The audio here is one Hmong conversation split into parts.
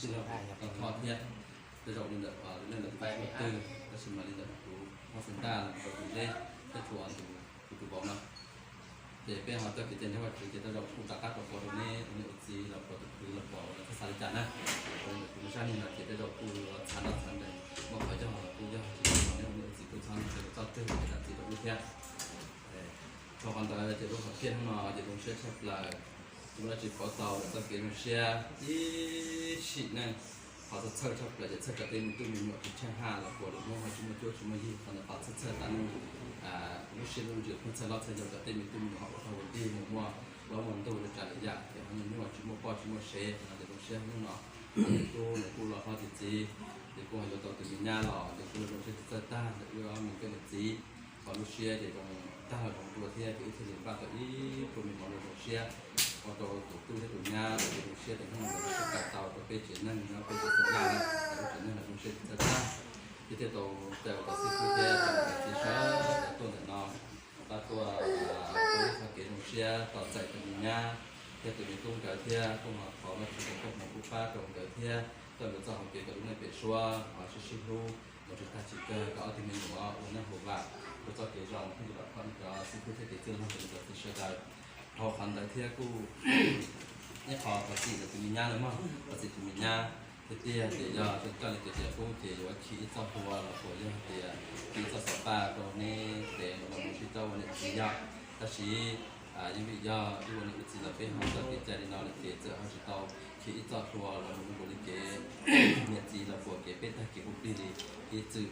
Tau thoj thiab, tej zaum li ntawm lub neej ntawm kuv tus twg, tab sis mas li ntawm kuv thoj xeem ntaj los rau tus zeb thiab rau tus, kuv tus vauv no. Ces peb ho txoj kev cai nrog Vajtswv ces tej zaum kuj rov qab rau pom rau neb ua niam ua txiv los pom tus kwv los pom los txhob xav li cas na. Kuv zaj neeg no ces tej zaum kuj txhav noj txhav nrees, muaj qhov yog los kuj yog, tsis yog los neb ua niam ua txiv kuj txhob nrhiav txoj twg es zam txim rau wb thiab. Dhau qhov ntawd ces lub hom phiaj hnub no ces zoo siab tshaj plaws, tsis muaj dab tsi pauv tau lawm txoj kev zoo siab ib sim neej. Qhov txhawj txhawj tshaj plaws ces txhawj kom tej me tub me nyuam tsis tsheej haj los puas lwm hnub ho tsis muaj cuab tsis muaj yig, qhov ntawd qhov txhawj txhawj tas neej. Lub siab lub ntsws pheej txhawj hlob txhawj yau kom tej me tub me nyuam ho ua tau ua dig mus muaj plaub muaj ntug rau tsav lwm yam ces ho nyuaj nyuaj tsis muaj poj tsis muaj sev, qhov no ces zoo siab hnub no. Tub nws kuj los hlob txi txiv, ces kuj ho yuav tau tus me nyab los ces kuj zoo siab tsis txawj tag ntawm wb ob me nkauj niam txiv. Qhov lub siab ces zoo tag los zoo dua thiab ces wb thiaj li npaj tau ib pluag me mov zoo zoo siab ua rau tus tub thiab tus nyab ces zoo siab ces hnub no lawv sib kawm tau rau peb tsev neeg nyob peb tsev xeem Yaj na, lub tsev neeg los zoo siab tsis txawj tag. Ces thiaj tau caw tau xib fwb thiab tau niam txiv sawv daws tuaj ntawm no, pab tuaj ua ib txoj kev zoo siab tos txais tus me nyab thiab tus me tub nkawd thiab kuj ho thov Vajtswv kom koob hmoov pub pab rau nkawd thiab, tuaj mus txoj hauv kev kom lub neej pem suab ho sib sib hlub mus tsis tag tsis kawg kom ob tug me nyuam ua neej haum vam, ua txoj kev zoo thiab ua kom cov xib fwb thiab kev txwj laug rau cov txiv sawv daws. Dhau qhov ntawd thiab kuj ib qho thov txim rau tus me nyab no mog, thov txim tus me nyab. Tiag tiag ces yog coj li tias tias qub ces yuav khi ib txoj hlua los puas yog tias khi ib txoj xov paj rau neb pem los mus sib coj ua niam txiv yog. Tab sis yeej vim yog wb ua niam ua txiv los peb ho txoj kev cai li no lawm ces txawm ho tsis tau khi ib txoj hlua los mus nkaus li kev niam txiv los puas kev peb tag kev hu plig li ib txwm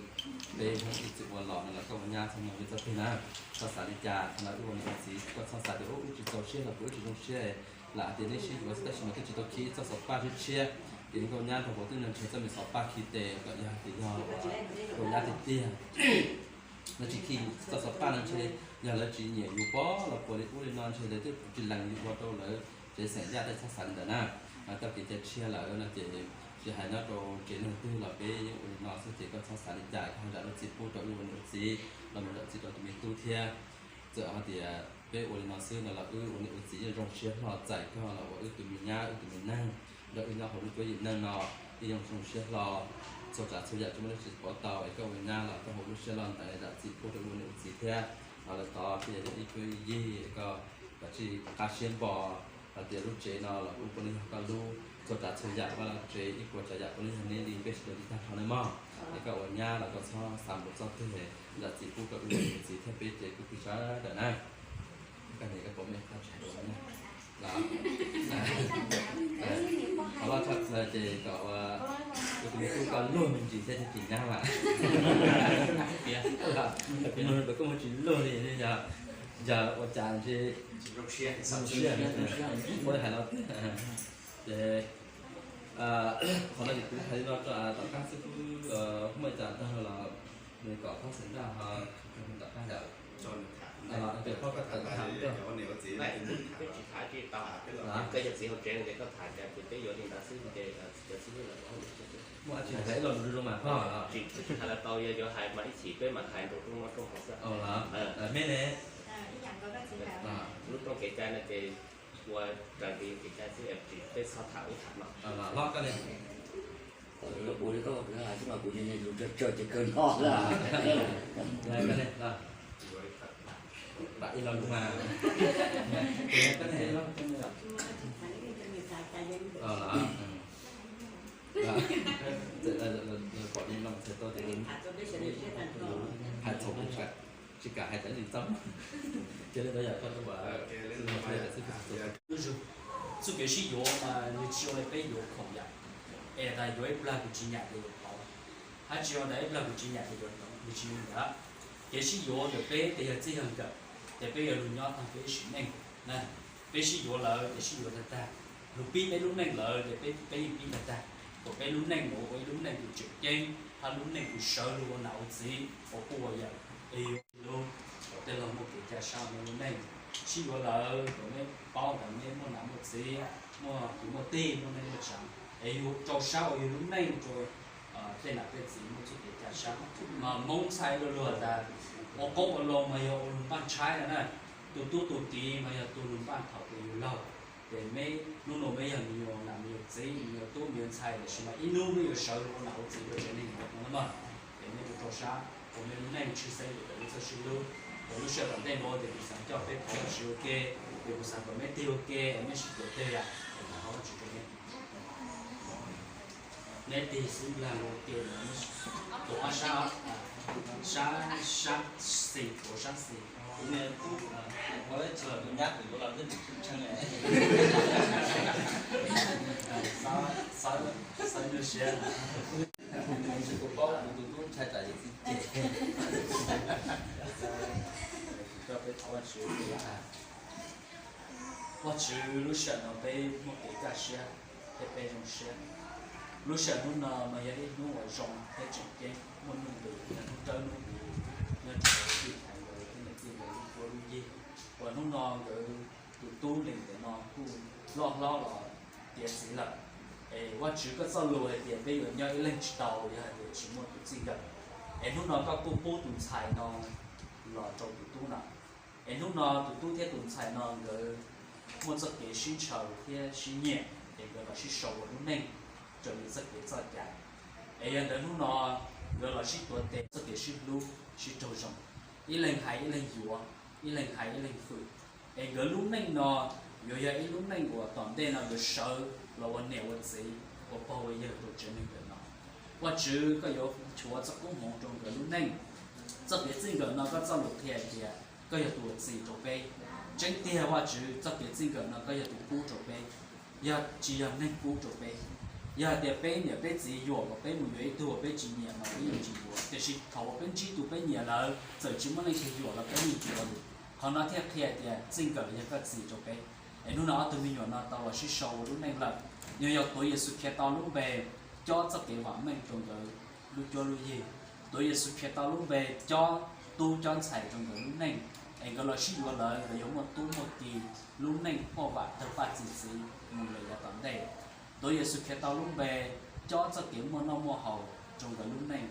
peb hnub ib txwm ua los no los koj ua nyab txhob mloog wb txoj twg na. Koj xav li cas qhov no wb ua niam ua txiv koj txhob xav tias ub wb tsis txaus siab los puas wb tsis zoo siab, lam hais tias neb sib yuav xwb tab sis mas twb tsis tau khi ib txoj xov paj tshiab tshiab. Ces nkauj nyab nrog vauv twb nrog nrhiav txoj me xov paj khi tes kom yog hais tias yog nkauj nyab tiag tiag. Lawv tsis khi txoj xov paj no ntshe yog lawv tsis nyiam yus pob los puas li ub li no ntshe lawv twb tsis lees yus ua rau lawv tsev xeem Yaj tej txhob xav li ntawd na. Txoj kev cai tshiab lawm no ces tsis hais nyob rau tsev neeg twg los peb yeej ua li no xwb ces koj txhob xav li cas koj ho zam lub txim pub rau wb ua niam ua txiv los mus zam txim rau tus me tub thiab. Txawm hais tias peb ua li no xwb no los wb ua niam ua txiv yeej zoo siab hlo txais koj los ua wb tus me nyab wb tus me neeg nrog wb nyob hauv lub cuab yim neej no, yeej zoo zoo siab hlo. Txhua tsav txhua yam tsis muaj dab tsi pauv tau es koj ua nyab los koj ua lub siab loj ntawd zam txim pub rau wb ua niam ua txiv thiab. Ho lawv tod thiaj yog ib cuab ib yig es koj kav tsij qab siab npo hais tias lub tsev no los kuj puav leej yog koj lub, txhua tsav txhua yam vaj laj tsev ib puas tsav yam puav leej yog neb li peb sawv daws li tag nrho nawb mog. Es koj ua nyab los koj txhob xav npaum txog twg, zam txim pub rau wb ua niam ua txiv thiab peb tsev kwv tij sawv daws na. Koj niam koj pom me koj tsis hais rau nyab los, qhov loj tshaj plaws ces kom ua tus me tub koj luag me ntsis thiab thiaj tsis nyab mas. Kuv mloog koj muaj tsis luag li yog, yog ua cas ntshe zoo siab, muaj hais los tiag. Ces qhov no ces kuv hais li no rau tom qab xwb, kuv muaj ib co tag los nws kom thab xeem ntaj ho tom qab yom. Ces phob koj tawm tham koj. Peb tsis tham tsis tau, koj yog txiv hauv tsev ces koj tham cas ces peb yuav li ntawd xwb ces cov xib hwb lawv muaj dab tsi hais ib lo lus zoo zoo mas phob. Tsis hais los tau, yog yuav hais mas ib chim peb mam hais nraum rooj no rooj hauv xwb. Me ne, lub rooj kev cai no ces ua raws li kev cai xwb, peb txhob tham ub tham no. Los koj ne, koj ua li koj hais xwb mas kuv ua lus tsawg tsawg ces kawg no. Koj ne, ib lo lus mas, koj ne, pom li no txhais tau tias hais txhaum tsis kam hais cov li txob. Ces li ntawd yog koj tus xib hwb. Txoj kev sib yuav mas nws tsis ua li peb yuav khoom yam, es tas yuav ib plag kuv tsis nyiam ces yuav pauv, hab tsis ua tas ib plag kuv tsis nyiam ces yuav tau, nws tsis li ntawd. Kev sib yuav ntawm peb ces yog txij yog nkawm, ces peb yuav lug nyob tag peb ib sim neej na. Peb sib yuav lawm ces sib yuav tag tag, lug pib peb lub neej lawm ces peb yeej pib tag tag, kom peb lub neej mus ua ib lub neej kws tseem ceeb hab lub neej kws sawv lug ua nam ua txiv ua puj ua yawm, es yuav lug kom tej laug muaj kev ca sab ua lub neej. Sib yuav lawm kom neb paub tas neb muaj nam muaj txiv, muaj kwv muaj tij, muaj neej muaj tsav, es yug rau sab ua yug lub neej rau tej nam tej txiv muaj txuj kev ca sab. Mas Hmoob txhais lug lug tas ua qoob ua loo mas yog ua lug npaj ntshaib na, tus tub tus kiv mas yog tus lug npaj thaum tus yug laug. Ces meb hnub no meb yog me nyuam nam me nyuam txiv, me nyuam tub me nyuam ntxhais, tiam sis mas ib hnub meb yuav sawv ua nam ua txiv rau tsev neeg no na mog. Ces meb rau rau sab ua meb lub neej tshwj xeeb rau peb txoj sib hlub. Ces lub sij hawm tom ntej no ces kuv xav coj peb thov Vajtswv ua ke, ces kuv xav kom meb tig ua ke, meb sib tuav tig, thov Vajtswv rau meb. Neb tig xub nplag ua ke, tuav sab, sab, sab xis, tuav sab xis. Xav, xav nyuaj siab. Kuv paub kuv tus tub ntshai tsam yus txiv cem. Coj peb thov Vajtswv. Vajtswv, lub sij hawm no peb muaj kev kaj siab thiab peb zoo siab. Lub sij hawm hnub no mas yog ib hnub uas zoo thiab tseem ceeb, muaj nuj nqis, yog hnub dawb hnub huv nyob rau tij Thaiv nkawd thiab niam tij nkawd lub cuab lub yig, uas hnub no nkawd tus tub Lees Teev no kuj loj hlob los tiav txiv lawm. Es Vajtswv, koj txoj lus hais tias peb yuav nyob ib leeg tsis tau yog hais tias tsis muaj tus txij nkawm. Es hnub no koj kuj pub tus ntxhais no los rau tus tub no. Es hnub no tus tub thiab tus ntxhais no nkawd muaj txoj kev sib ntshaw thiab sib nyiam, es nkawd los sib sau ua lub neej raws li txoj kev txoj cai. Es yog ntawd hnub no nkawd los sib tuav tes txoj kev sib hlub sib raug zoo, ib leeg hais ib leeg yuav, ib leeg hais ib leeg fwm. Es nkawd lub neej no yuav yog ib lub neej uas tom ntej no yuav sawv los ua niam ua txiv, ua pog ua yawg rau tsev neeg ntawm no. Vajtswv, koj yuav nchuav txoj koob hmoov rau nkawd lub neej. Txoj kev txij nkawm no koj txoj lus qhia hais tias koj yog tus uas txi rau peb. Tseeb tiag Vajtswv, txoj kev txij nkawm no koj yog tus pub rau peb, yog tsis yog neeg pub rau peb. Yog hais tias peb niam peb txiv yuam kom peb mus yuav ib tug uas peb tsis nyiam mas peb yeej tsis yuav, tiam sis thaum uas peb ntsib tus peb nyiam lawm, txawm tsis muaj leej twg yuam los peb yeej yuav lawm. Qhov no thiaj qhia tias txij nkawm yog koj txi rau peb. Es hnub no ob tug me nyuam no tau los sib sau ua lub neej lawm, yog yog tuav Yexus Khetos lub npe cob txoj kev vam meej rau nkawd lub cuab lub yig. Tuav Yexus Khetos lub npe cob tub cob ntxhais rau nkawd lub neej, es nkawd los sib yuav lawm nkawd yuav muaj tub muaj ki, lub neej poj vam tawg paj txi txiv mus lawm yav tom ntej. Tuav Yexus Khetos lub npe cob txoj kev muaj noj muaj haus rau nkawd lub neej,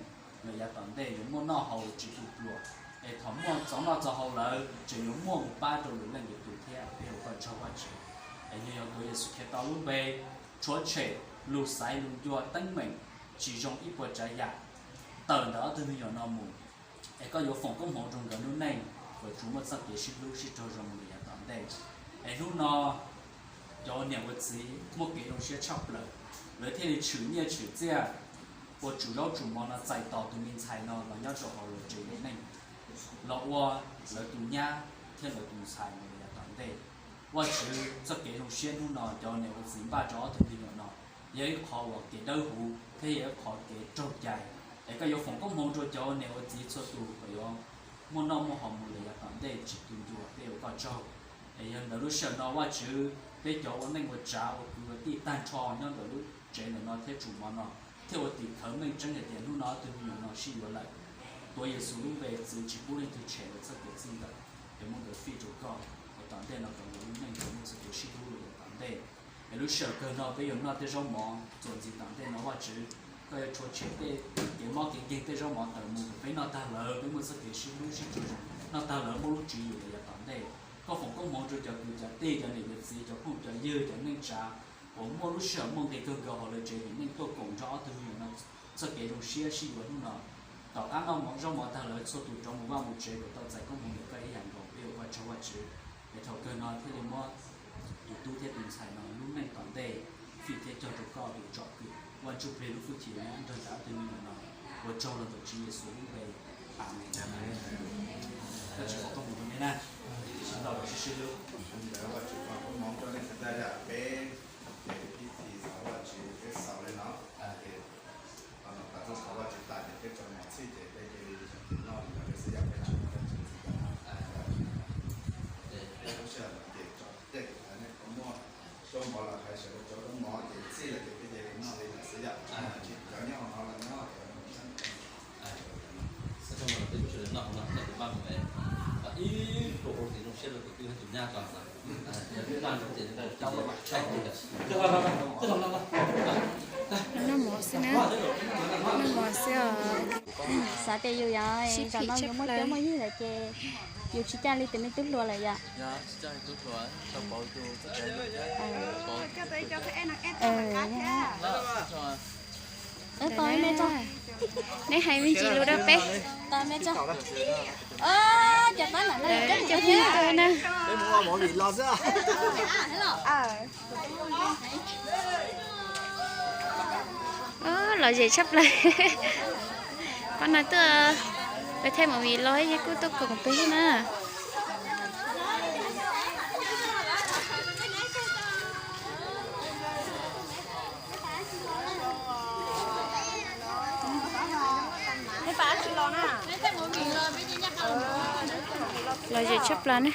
lawm yav tom ntej yuav muaj noj haus tsis tu pluas, es thaum muaj txaus noj txaus haus lawm tseem yuav muaj mus pab rau lwm leej lwm tus thiab. Peb ua koj tsaug Vajtswv. Es yog yog tuav Yexus Khetos lub npe rhuav tshem lus xaiv lus ncua teeb meem tsis zoo ib puas tsav yam tawm ntawm ob tug me nyuam no mus, es koj yuav foom koob hmoov rau nkawd lub neej kom tsuas muaj txoj kev sib hlub sib raug zoo mus lawm yav tom ntej. Es hnub no cov ua niam ua txiv muaj kev zoo siab tshaj plaws, lawv thiaj li tshwm nyiaj tshwm txiaj ua tsum zaub tsum mov no txais tos tus me ntxhais no los nyob rau hauv lawv tsev neej, los ua lawv tus nyab thiab lawv tus ntxhais mus lawm yav tom ntej. Vajtswv, txoj kev zoo siab hnub no cov ua niam ua txiv npaj rau ob tug me nyuam no yog ib qho uas kev dawb huv thiab yog ib qho kev raug cai. Es koj yuav foom koob hmoov rau cov ua niam ua txiv txhua tus kom yuav muaj noj muaj haus mus lawm yav tom ntej tsis tu ncua. Peb ua koj tsaug. Es yog ntawm lub sij hawm no Vajtswv, peb cov ua neej ua tsav ua kwv ua tij tag nrho nyob ntawm lub tsev ntawm no thiab tsum mov no thiaj ua tim khawv meej tseeb hais tias hnub no ob tug me nyuam no sib yuav lawm. Tuav Yexus lub npe txwv tsis pub leej twg tshem lawv txoj kev txij nkawm, es muab nkawd fij rau koj, es tom ntej no kom nkawd lub neej tau muaj txoj kev sib hlub lawm yav tom ntej. Es lub sij hawm kawg no peb yuav noj tej zaub mov txuas ntxiv tom ntej no Vajtswv, koj yuav rhuav tshem tej kev mob kev nkeeg tej zaub mov tawm mus kom peb noj tag lawm peb muaj txoj kev sib hlub sib raug zoo, noj tag lawm muaj lub tswv yim lawm yav tom ntej. Koj foom koob hmoov rau cov kwv cov tij cov niam cov txiv cov phooj cov ywg cov neej tsa uas muaj lub sij hawm muaj nqis kawg nkaus hauv lawv tsev neej tuaj koom nrog ob tug me nyuam no txoj kev zoo siab sib yuav hnub no. Tom qab noj zaub mov tag lawm txhua tus rov mus vaj mus tsev kom tau txais koob hmoov ntawm koj ib yam nkaus. Peb ua koj tsaug Vajtswv, es thaum kawg no thiaj li muab tus tub thiab tus ntxhais no lub neej tom ntej fij thiab cog rau koj tus tsom kwm Vaj Ntsuj Plig lub hwj chim nyob nrog nraim ob tug me nyuam no. Ua tsaug los ntawm Tswv Yexus lub npe, Amees. Koj tsis foom koob hmoov rau nej na, sib ntaus sib sib hlub. Ntawd Vaj Tswv foom koob hmoov rau nej sawv daws yom. Peb ces ib txhis xav Vaj Tswv peb xaus li no, ces thaum no tas txoj xav Vaj Tswv tas ces peb tso mov txhij ces peb cia li noj li ntawd xwb yom, peb tsis muaj dab tsi ntxiv. Lub sij hawm no ces tso tej kuv xav nej puas muaj zaub mov los hais sawv daws cov zaub mov ces txhij lawm ces peb cia li noj li ntawd xwb yom. Tsis cov nyob hauv no los nyob cov ib pluas ua kev zoo siab rau tus tub thiab tus nyab ko. Noj mov Xwb na, noj mov xwb os. Xav tias yus yog zaum no yus muaj cuab muaj yig lawm ces yus tsis coj li tus me tub hluas lawm yom. Tau me tso. Neb hais me ntsis lus rau peb. Tau me tso. Cov pab nam no cov phooj ywg na. Lom zem tshaj plaws. Qhov no tuaj peb thaij movie los yeej kuj tuaj koom peb na. Lom zem tshaj plaws ne.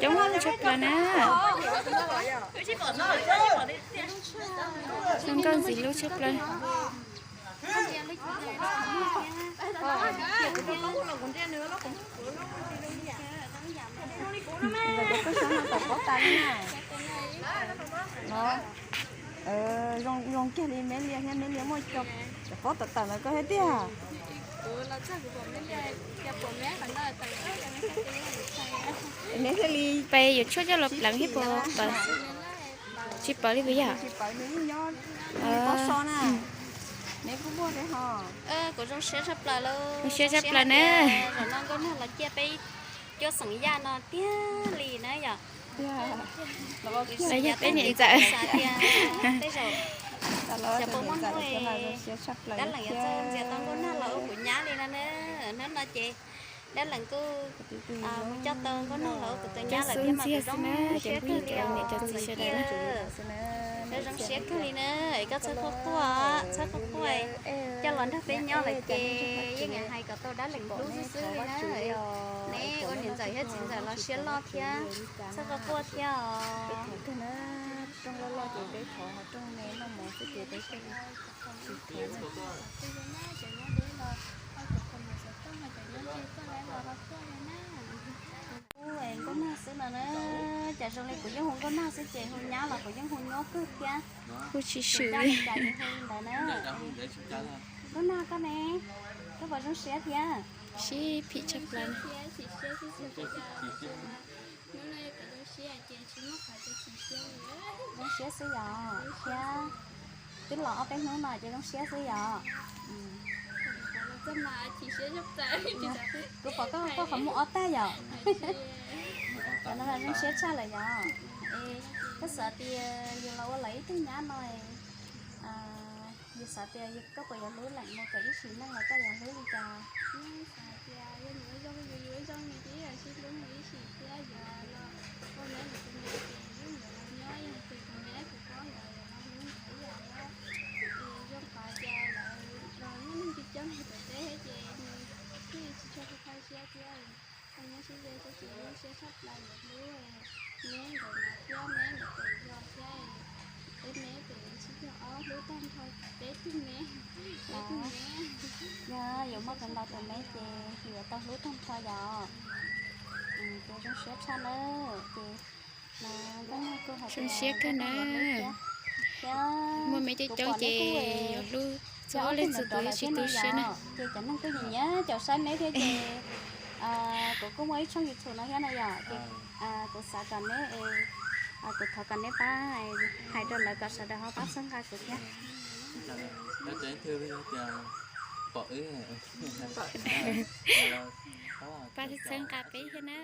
Coob tshaj plaws na. Zoo nkauj ntxim hlub tshaj plaws. Zoo kiag li Meb Liag thiab, Meb Liag muaj cov pob tawm tawm ntawd koj thiab tiag. Peb yuav tshuaj coj los pleev thiab puas, tsis paub li puas yog? Kuv zoo siab tshaj plaws lauj, zoo siab tshaj plaws na. Zaum no Nkauj Nag los ciaj peb cuab xeem Yaj no tiag li na yom. Los yog peb niam ntxawm. Xav tias tej zaum xyov puas muaj hnub dab leem yuav txawj ntxias tau Nkauj Nag los ua kuv nyab li no na. Hnub no ces dab leem kuj mus coj tau Nkauj Nag los ua kuv tus nyab lawm thiab mas kuv zoo siab kawg li os. Zoo siab kawg li na, koj txhob quaj quaj, txhob quaj quaj, coj los nrog peb nyob lawm ces yeej hais kom tau dab leem hlub xwb xwb li na. Neb ua niam ntxawm thiab txiv ntxawm los siab loj thiab, txhob quaj quaj thiab os. Rooj loj loj ces peb thov, ho rooj me noj mov xwb ces peb tsis thov. Nkauj Nag xwb no na, cas zoo li kuv yeej hu Nkauj Nag xwb ces hu nyab los kuv yeej hu nyuaj kawg thiab. Hu tsis swm li. Ntawd na. Nkauj Nag koj ne, koj puas zoo siab thiab? Sib phim tshaj plaws. Zoo siab xwb yom, thiab twb los ob peb hnub no ces zoo siab xwb yom. Kuv pom koj quaj qhov muag ob tag yom. Cov no zoo siab tshaj lawm yom. Koj xav tias yus los ua lawv ib tug nyab no, yus xav tias koj puas yuav hlub leem mus kom ib sim neej los koj yuav hlub li cas? Nyob sib ze txoj kev zoo siab tshaj plaws, yuav hlub neb ntawm no thiab neb ntawm tus yog thiab, peb neb ces sib cog ob hlub tag nrho peb tug neb, peb tug neb. Yog yuav muaj qee ntau tus neb ces yuav tau hlub tag nrho yom. Ces zoo siab tshaj nawb ces. Zoo siab kawg na. Muaj me coob coob ces yuav hlub txog ob leeg txhua tus thiaj tsis tu siab na. Ces cov neeg kuj nyiam nyiam caum saib neb thiab ces kuv kuj muaj ib tshooj YouTube no thiab na yom, ces kuv xav kom neb, kuv thov kom neb pab hais rau lawv kom sawv daws ho pab txhawb nqa kuv thiab. Pab txhawb nqa peb thiab na.